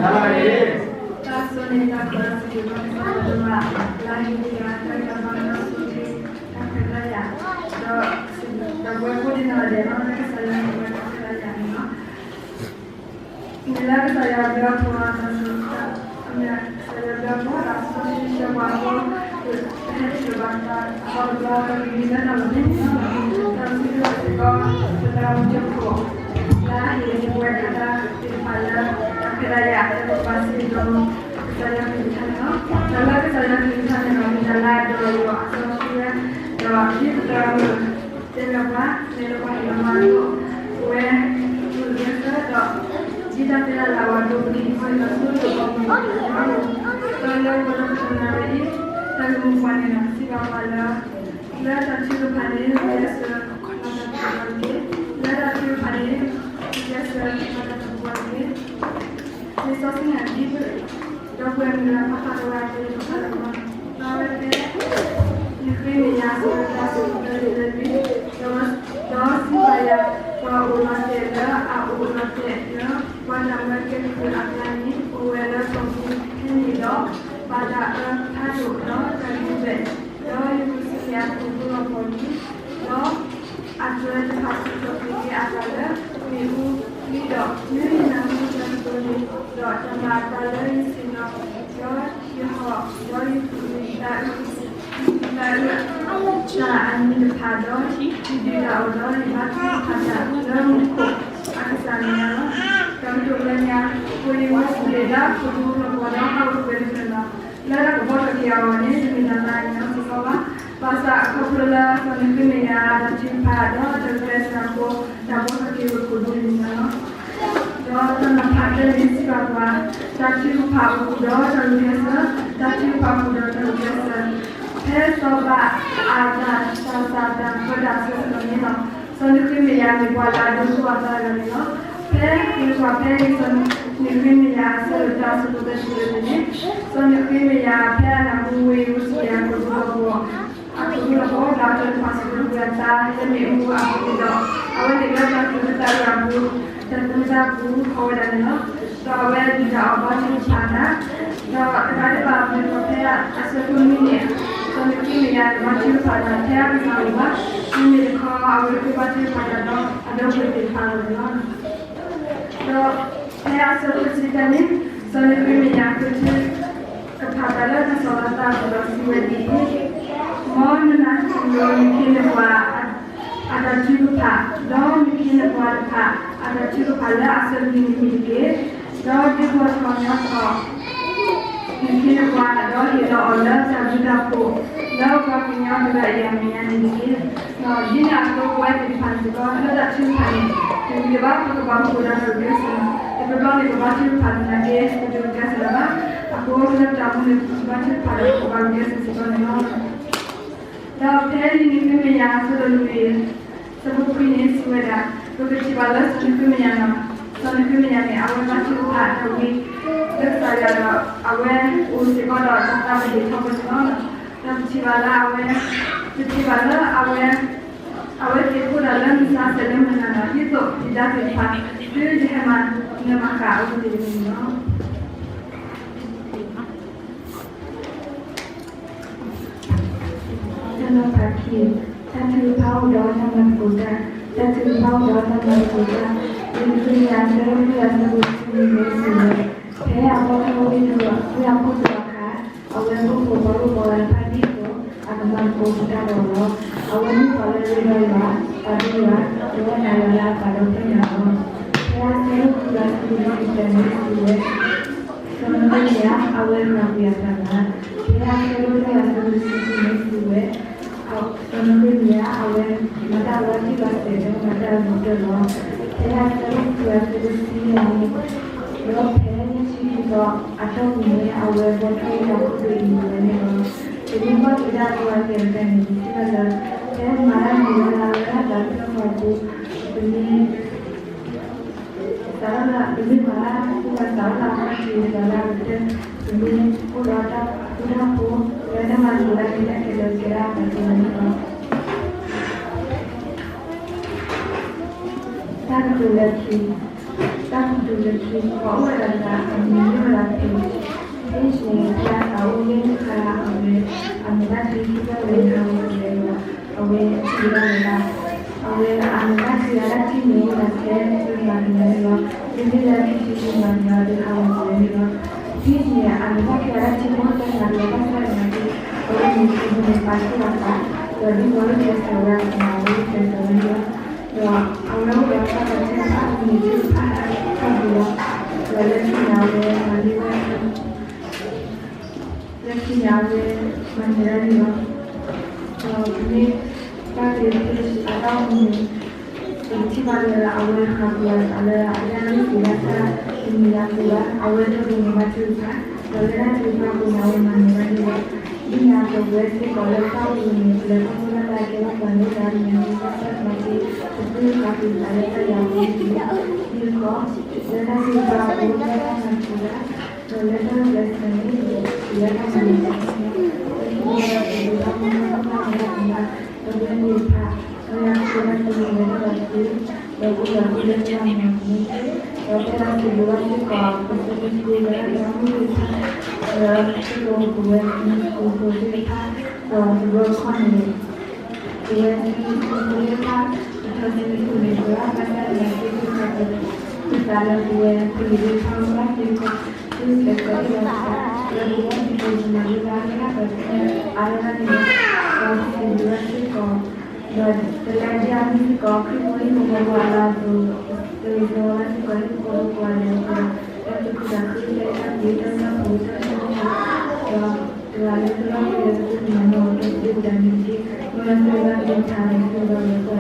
တၢ်ဆိၣ်ဂ့ၤ တၢ်ဆိၣ်ဂ့ၤ တၢ်ဆိၣ်ဂ့ၤ လၢဟ့ၣ်ယၤ တၢ်ဂံၢ်တၢ်ဘါ တၢ်ဆိၣ်ဂ့ၤ တၢ်ခွဲးတၢ်ယာ် ဒီး ဒီပုၢ်ဝဲၢ်ကိးဒံနီၢ်ဂၤဒဲးလီၤ. လၢကစၢ်ယွၤဟ့ၣ်ပှၤတၢ်ခွဲးတၢ်ယာ်န့ၣ်လီၤ. မ့ၢ်လၢကစၢ်ယွၤဘျုးအဖှိၣ် တၢ်ဆိၣ် အမ့ၢ် ကစၢ်ယွၤဘျုးအဖှိၣ် တၢ်ဆိၣ်ဂ့ၤဆှၢပှၤအဃိ ပဟဲထံၣ်လိာ်ပသးအသီတဘျီ ပကမံလၢတၢ်လီၢ်န့ၣ်လီၤ. ဒီးစံးဘျုးစ့ၢ်ကီး ပသရၣ်မုၣ်ကၠိခိၣ် လၢအဟ့ၣ်ပဝဲဒၣ်တၢ်သ့ၣ်တဖၣ်လၢ တၢ်ခွဲးတၢ်ယာ် လၢပကဘၣ်စံးဒီး ကစၢ်ယွၤကလုၢ်ကထါန့ၣ်လီၤ. ဒီးလၢကစၢ်ယွၤကလုၢ်ကထါန့ၣ်လီၤ မ့ၢ်တၢ်လၢအဒိၣ်အယိာ်အစီဆှံဝဲ ဒီးဒ်ပသရၣ်မုၣ် တဲဘၣ်ပှၤ မ့ၢ်လၢပှၤဟ့ၣ်လီၤမၤလိာ်ပဝဲ ပှၤဂုာ်ကျဲးစၢးဒီး ဒ်တၢ်တဲတၢ်လၢအဝဲဒိးပလံၤအဃိန့ၣ်ဒီး ဆိကမိၣ်ပှၤဂုာ်ကျဲးစၢး ဒီးလၢပှၤဒီတနၤအံၤ တၢ်ဂ့ၢ်မိၢ်ပှၢ်န့ၣ်ဒီး စံးဘၣ်ပှၤလၢ လၢတၢ်ထုကဖၣ်န့ၣ် ဂုာ်ကျဲးစၢး မၤတၢ်သပှၢ်တက့ၢ်. လၢတၢ်ထုကဖၣ်န့ၣ် ဂုာ်ကျဲးစၢး မၤတၢ်သပှၢ်တက့ၢ်. လံာ်စီဆှံန့ၣ် ဒ် ဒီပုၢ်ဝဲၢ်မုၣ်လၢဖးဖးတဝဲအံၤ တဖးလၢၤဘၣ်. ဒီးအဝဲတဲ နဃ့မဲာ်ယၤအဆၢကတီၢ် လၢလၢလၢ ဒီးစံးဘၣ်ယၤ ပှၤအိၣ်လီၤတဲာ်လၢအအိၣ်လီၤတဲာ်လၢ ပှၤတၢ်မၢကဲကုၢ်အကျါန့ၣ် အိၣ်ဝဲလၢကီၢ်ပူၤဖဲန့ၣ်ဒီး ဘၣ်တၢ်အၢတဖးဒိၣ်ဒီးတၢ်ဒုးဝဲ ဒီးယဂုာ်ဆူၣ်ယၤအပူၤ ဒိလီၤပှီၢ်လံ ဒီး အတြၢတဖၣ်စံးထီၣ်ပတြၢၤက့ၤအသးလၢ မ့ၣ်အူလံဒီး မ့ၢ်ယနၢ်ဟူတၢ်ကတိၤန့ၣ်ဒီး တၢ်မၤအသးလၢယဆ့ၣ်နီၤ ဒီးယဟီၣ် ဒီးယသူၣ်အုးသးအုး သးအုး တၢ်အနံၤတဖၣ်ဒီး ယဒုးတၢ်အီၣ်ဒီး ယဘါထုကဖၣ်တၢ်လၢမူခိၣ်အကစၢ်မဲာ်ညါလီၤ. တၢ်ကတိၤလၢညါ ပှၤယဂုာ်ဆူၣ်က့ၤဒၣ် ပဒိလီၤပှီၢ်ဒီး ဟးအိၣ်တပှဲၤတဖျၢၣ်လီၤ. လၢတၢ်ကဘီထီၣ်က့ၤအဂီၢ်န့ၣ် တမ့ၢ်တၢ်လၢအညီစ့ၢ်ကီးဘၣ်. ဘၣ်ဆၣ်အခီဖျိလၢ စီၤနဃ့မယၤ တၢ်ထုကဖၣ်ဒီးတၢ်ဂုာ်ကျဲးစၢးအဃိ တၢ်ဘီထီၣ်က့ၤဝဲကိၣ်ဒိၣ်န့ၣ်လီၤ. ဒီးတၢ်နဖးတၢ်န့ၣ်စံးဘၣ်ပှၤ တၢ်ထုကဖၣ်အပူၤဒီးတၢ်ဂုာ်ကျဲးစၢး, တၢ်ထုကဖၣ်အပူၤဒီးတၢ်ဂုာ်ကျဲးစၢး, ဖဲစီၤပၤအၤသၣ် တၢ်စၢ်သးတၢ်ပၢတၢ်အဆၢကတီၢ်န့ၣ်လီၤ. စီၤနဃ့မယၤမ့ၢ်ပှၤလၢအဒိသူအသးတဂၤန့ၣ်လီၤ. ဖဲမ့ၢ်ပှၤဖဲအံၤ စီၤနဃ့မယၤအဆၢကတီၢ်တၢ်စံးထီၣ်ပတြၢၤန့ၣ်, စီၤနဃ့မယၤဖဲအနၢ်ဟူဝဲအံၤ အိၣ်ဆူၣ်ယၤကိၣ်ဒိၣ်လီၤပှီၢ် အကဒိၣ်လီၤပှီၢ် ဒီးအတြၢတဖၣ်စံးထီၣ်ပတြၢၤအသးလၢမ့ၣ်အူအပူၤဒီး အဝဲန့ၣ်လၢတၢ်သူၣ်အုးသးအုးအပူၤ တၢ်သူၣ်အုးသးအုးအပူၤ ဟီဝဲဒၣ်န့ၣ်လီၤ. ဒီးအဝဲဒုးတၢ်အီၣ်ဘါထုကဖၣ်တၢ်, ဒီးတဂၤဒံးဘၣ်မ့ၢ်ပှၤဖဲအဆၢဖိနွံန့ၣ်, စီၤနဃ့မယၤန့ၣ်ဘါထုကဖၣ်တၢ်ဖဲအကစၢ်အအိၣ်ဘၣ်, မ့မ့ၢ်တခီအဝဲဃ့ဘါထုကဖၣ်တၢ်ဒီးအဒီပုၢ်ဝဲၢ်သ့ၣ်တဖၣ်အဂီၢ်န့ၣ်လီၤ. ဒီးဖဲအဆၢဖိတဆံတၢန့ၣ်, စီၤနဃ့မယၤဃ့ထု ကဖၣ်တၢ်လၢတၢ်ဆီၣ်လီၤသးအပူၤဒီးစံးဝဲဒ်အံၤ, မ်နနၢ်ဟူလၢနခ့နပှၤအတၢ်ထုကဖၣ်, ဒီးနခ့နပှၤတဖၣ်အတၢ်ထုကဖၣ်လၢအဆၢကတီၢ်န့ၣ်မ့ၢ်တက့ၢ်. ဒီးဒုးဘှီထီၣ်ညီထီၣ် နခ့နပှၤ ဒီးဟ့ၣ်လီၤအီၤလၢတၢ်ဘျုးတၢ်ဖှိၣ် လၢပှၤကညီတဂၤအံၤအမဲာ်ညါန့ၣ်တက့ၢ်. ဒီးဒ်န့ၣ်အသိးပဝဲသ့ၣ်တဖၣ်စ့ၢ်ကီး လၢတၢ်ထုကဖၣ်န့ၣ် တမ့ၢ်ဘၣ်ပကဘၣ်မူခိၣ်ဒီးတၢ်ဂုာ်ကျဲးစၢးလီၤ. တဘျီဘျီန့ၣ် ပဘါထုကဖၣ်သနာ်က့ ပတဂုာ်ကျဲးစၢးလၢၤဘၣ်. အဃိလၢပတၢ်အိၣ်မူန့ၣ် ပဘါထုကဖၣ်ဒီးပကဘၣ်ဂုာ်ကျဲးစၢးစ့ၢ်ကီးန့ၣ်လီၤ. ဒီးဖဲလံာ်နဃ့မယၤအဆၢဒိၣ်လွံၢ် အဆၢဖိခွံန့ၣ် စံးဝဲဒၣ်, ပကထံၣ်ဘၣ်လၢစီၤနဃ့မယၤန့ၣ်, စီၤနဃ့မယၤန့ၣ် အဝဲဘါထုကဖၣ်တၢ်ဝံ လၢကစၢ်ယွၤဒီး အဝဲအိၣ်စ့ၢ်ကီးဒီးတၢ်သးဝံၣ်ထီဘိန့ၣ်လီၤ. ဒီးပထံၣ်ဘၣ်လၢအဝဲ, ပထံၣ်ဘၣ်လၢအဝဲ, အဝဲသ့ၣ်အိၣ်ဒၣ်လၢမုၢ်ဆါဆဲးလၢမုၢ်နၤဒီး ဒ်သိးယံၤဒါသ့ၣ်တဖၣ် သုတဟဲမၤနၢၤမၤဃၣ်အဝဲသ့ၣ်တဂ့ၤန့ၣ်လီၤ. တၢ်ထုကဖၣ်အိၣ်ဒီးတၢ်မၤသကိးတၢ်, တၢ်ထုကဖၣ်အိၣ်ဒီးတၢ်မၤသကိးတၢ်, လံာ်နဃ့မယၤ အဆၢဒိၣ်လွံၢ် အဆၢဖိတဆံနွံန့ၣ်စံးဝဲ, ဖဲအဘီထီၣ်ဝ့ၢ်တဘ့ၣ်, ဝ့ၢ်အခိၣ်တဘ့ၣ်အခါ, အဝဲအိၣ်ဖှိၣ်ပှၤဂီၢ်ပှၤဝါတဖၣ်ဒ်သိး အကမၤသကိးတၢ်ဒီးအီၤလီၤ. အဝဲမ့ၢ်ပှၤလၢအရ့ဒီးယွၤ, ပာ်ဒိၣ်ယွၤ, ဒီးနာ်ယွၤလၢအပာ်ဒီဖျၢၣ်ညါလီၤ. ဖဲအဆၢဒိၣ်ဃု အဆၢဖိလွံၢ်န့ၣ်စံးဝဲ, စီၤနဃ့မယၤ အဝဲမၤကွံာ်အသးလီၤ. ဖဲအဆၢဒိၣ်လွံၢ် အဆၢဖိတဆံဃုန့ၣ်စံးဝဲ, စီၤနဃ့မယၤ အဝဲမၤတၢ်လီၤတံၢ်လီၤဆဲးဒီးမၤတၢ်အဂ့ၤကတၢၢ်လီၤ. ဖဲအဆၢဒိၣ်ဃု အဆၢဖိတဆံန့ၣ်, ဒီးဖဲနံၣ်ဆံခံသီအတီၢ်ပူၤန့ၣ် အဝဲဘီထီၣ်ဝ့ၢ်အခိၣ်ဒိၣ်အံၤဝဲန့ၣ်လီၤ. ပမ့ၢ်ကွၢ်က့ၤဒၣ်အဝဲကဲတကဲန့ၣ် ပထံၣ်ဘၣ်လၢ ဖဲမၤတၢ်မၤဝဲဒၣ်လၢတၢ်ဖျၢၣ်ဃီအပူၤ, ပမ့ၢ် စးထီၣ်လၢ ပမ့ၢ်မၤတၢ် ပမ့ၢ်စးထီၣ်လၢအဖီတံၢ် စးလၢအကတၢၢ် ပမ့ၢ်အိၣ်ဒီးတၢ်ဃူတၢ်ဖိး ပမ့ၢ်တမၤသကိးတၢ်န့ၣ် တၢ်ခဲလၢာ်ကဲဒၣ်အတၢ်ကတိၤလၢခံ, တၢ်ကတိၤလၢခံ, တၢ်ခူသူၣ်လၢခံ ပှၤအိၣ်ဝဲဒၣ်တဂၤ အမံၤမ့ၢ်ဝဲဒၣ် Page, Page န့ၣ် ဖဲအသးအိၣ်လၢတခါ အဝဲ အမံၤဘၣ်တ့ခံဘၣ်လၢဟးဝဲကလဲၤဒီး အဝဲထံၣ်ကဒါလၢၤဘၣ်. အဝဲအမံၤဘၣ်တ့အတၢ်ထံၣ်န့ၣ် အိၣ်ဒၣ်ထဲတၢ်မၤကလဲၤန့ၣ်လီၤ. မ့မ့ၢ်လၢခံဆံခံမၤကလဲၤဒီးဟးဝဲကလဲၤန့ၣ်လီၤ. Page န့ၣ် အမံၤဘၣ်တ့အတၢ်ထံၣ်န့ၣ် အိၣ်တၢ်မၤကလဲၤဘၣ်ဆၣ်သနာ်က့ အဝဲန့ၣ် Page န့ၣ် ပာ်တ့ၢ်အသး ဒီးဒ်သိးလၢကျဲးစၢးဝဲအသးန့ၣ် အဝဲကျဲးစၢးဝဲန့ၣ်လီၤ. ဒီးအဝဲအိၣ်ဒီးတၢ်ပာ်တ့ၢ်တဖၣ်အမံၤတဖၣ်ထီၣ်ဘိလီၤ. ဒီးလၢခံန့ၣ် အဝဲမၤန့ၢ်ဝဲ လၢခံန့ၣ် အဝဲမၤန့ၢ်ဒၣ်န့ၣ်လီၤ. ဒီးမ့ၢ်တၢ်လၢ Page အတၢ်အိၣ်မူန့ၣ် ပကထံၣ်ဘၣ်လၢအဝဲဟးဃုအသးလၢအတၢ်ဂ့ၢ်သ့ၣ်တဖၣ် တမံၤလၢ်ဖိဘၣ်, အဝဲထီၣ်ဘိန့ၢ်ဘၣ်သ့ၣ်တဖၣ်, ဒီးလၢတၢ်သ့ၣ်တဖၣ်အပူၤန့ၣ် အဝဲမၤန့ၢ်ဘၣ်န့ၣ်လီၤ. ဒ်န့ၣ်အသိး ပဝဲစ့ၢ်ကီးလၢတၢ်အိၣ်မူန့ၣ် ပလဲၤခီဖျိတၢ်လၢအကဲထီၣ်ပှၤန့ၣ် တၢ်မၤန့ၢ်ဘၣ်သ့ၣ်တဖၣ် ပသုတဃုအသးလၢတၢ်ယၤအပူၤန့ၣ်တက့ၢ်. ဒ်န့ၣ်အသိး လၢတၢ်သ့ၣ်တဖၣ်အပူၤ လၢတၢ်မၤသကိးတၢ် ဒီးလၢတၢ်ဂုာ်ကျဲးစၢးန့ၣ် ပယီၤတၢ်မၤန့ၢ်ဘၣ်န့ၣ်လီၤ. လၢခံန့ၣ် ပသုတဘၣ်မၤန့ၢ်ဘၣ် ဒီးပဝဲသ့ၣ်တဖၣ် ပဝဲဒၣ်ပဝဲဒၣ်ပဝဲဒၣ်ပသု ဒီးပအိၣ်ဒီးပလၢတၢ်မၤန့ၣ်တက့ၢ်. ဒီးပဝဲဒၣ်စံးဘျုးဘၣ်စ့ၢ်ကီး ပသုတက့ၢ်လၢတၢ်မုၢ်သ့ၣ်တဖၣ် ဒီးစ့ၢ်ကီးပဝဲသုးမုၢ်သကိးဖိသ့ၣ်တဖၣ် ဒီးတဘျီတခီၣ်န့ၣ် ပဝဲသုးမုၢ်သကိးဖိသ့ၣ်တဖၣ် ပထီၣ်စုတပူၤန့ၣ် ပဘၣ်ပာ်တၢ်မၤစ့ၢ်ကီး သုသးလၢပဝဲပလံၤသ့ၣ်တဖၣ် ဘၣ်သ့ၣ်တဖၣ် သုကျဲးစၢးဟ့ၣ်လီၤသး လၢပဝဲပကမၤလိဘၣ်လၢတၢ်ပာ်သ့ၣ်ညါအါလၢတၢ်န့ၣ်လီၤ. ဒီးစံးဘျုးဘၣ်စ့ၢ်ကီး ဒီးတလၢဒ်အမ့ၢ်စ့ၢ်ကီး ခရံာ်ဖိဟံၣ်ဖိဃီဖိအလၤအသိး တဂ့ၤဆၢဝါဘၣ်စ့ၢ်ကီး ဟံၣ်ဖိဃီဖိကိးဂၤဒဲး ဒီးတၢ်သူၣ်ခုသးခု တၢ်အဲၣ်တၢ်ကွံ တၢ်နၢ်ပၢၢ် တၢ်ဆိၣ်ဂ့ၤ ဒီးတဂၤလၢ်လၢ်လၢ်လၢ် သုတမၤန့ၢ်အီၤ ဒီးသုတဒုးတၢ်န့ၣ်တက့ၢ်. မ့ၢ်လၢသုတဘၣ်သ့ၣ်တဖၣ်န့ၣ် သုတဘၣ်လၢၤဘၣ်